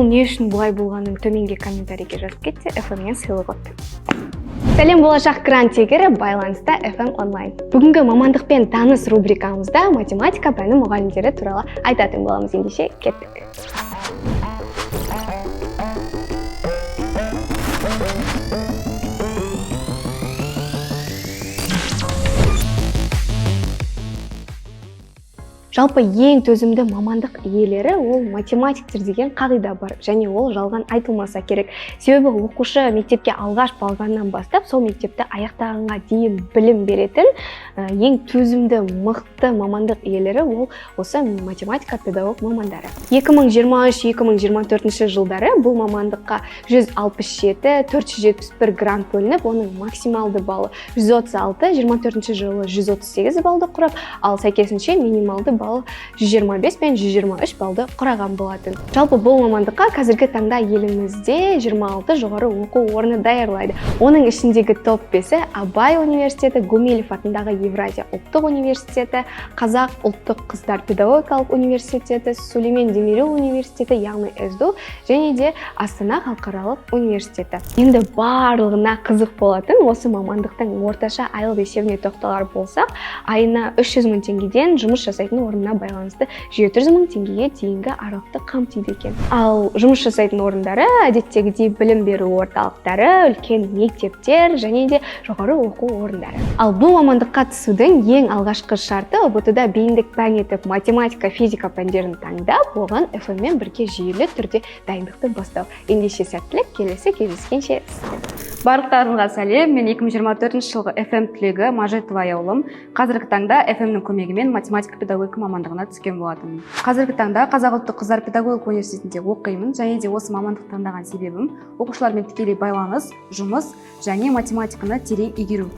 не үшін бұлай болғанын төменге комментарийге жазып кетсе, FM-нен сыйлық ұт. Сәлем, болашақ грант иегері! Байланыста FM онлайн. Бүгінгі «Мамандықпен таныс» рубрикамызда математика пәні мұғалімдері туралы айтатын боламыз. Ендеше кеттік. Жалпы, ең төзімді мамандық иелері ол математиктер деген қағида бар және ол жалған айтылмаса керек. Себебі оқушы мектепке алғаш барғаннан бастап сол мектепті аяқтағанға дейін білім беретін ең төзімді, мықты мамандық иелері ол осы математика педагог мамандары. 2023-2024 жылдары бұл мамандыққа 167 471 грант бөлініп, оның максималды баллы 136, 24 жылы 138 баллды құрап, ал сәйкесінше минималды балл 125 пен 123 баллды құраған болатын. Жалпы, бұл мамандыққа қазіргі таңда елімізде 26 жоғары оқу орны даярлайды. Оның ішіндегі топ бесі: Абай университеті, Гумилев атындағы Евразия ұлттық университеті, Қазақ ұлттық қыздар педагогикалық университеті, Сүлеймен Демирел университеті, яғни СДУ, және де Астана халықаралық университеті. Енді барлығына қызық болатын осы мамандықтың орташа айлық есебіне тоқталар болсақ, айына 300 мың теңгеден жұмыс жасайтын орнына байланысты 700 мың теңгеге дейінгі аралықты қамтиды екен. Ал жұмыс жасайтын орындары әдеттегідей білім беру орталықтары, үлкен мектептер және де жоғары оқу орындары. Ал бұл мамандыққа түсудің ең алғашқы шарты — ҰБТ да бейіндік пән етіп математика, физика пәндерін таңдап, оған FM-мен бірге жүйелі түрде дайындықты бастау. Ендеше сәттілік, келесі кездескенше! Барлықтарыңызға сәлем! Мен 2024 жылғы FM түлегі Мажетова Аяулым. Қазіргі таңда FM-нің көмегімен математика педагогика мамандығына түскен болатынмын. Қазіргі таңда Қазақ ұлттық қыздар педагогика университетінде оқимын және де осы мамандықты таңдаған себебім — оқушылармен тікелей байланыс, жұмыс және математиканы терең игеру.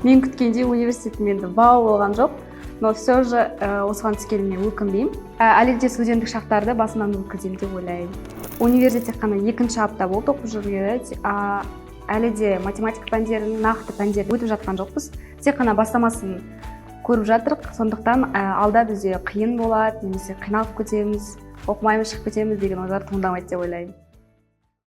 Мен күткендей университетім енді вау болған жоқ, но все же осыған түскеніме өкінбеймін. Әлі де студенттік шақтарды басымнан өткіземін деп ойлаймын. Универде тек қана екінші апта болды оқып жүргелі, әлі де математика пәндерін, нақты пәндерді өтіп жатқан жоқпыз, тек қана бастамасын көріп жатырық. Сондықтан алда бізде қиын болады немесе қиналып кетеміз, оқымаймыз, шығып кетеміз деген ойлар туындамайды деп ойлаймын.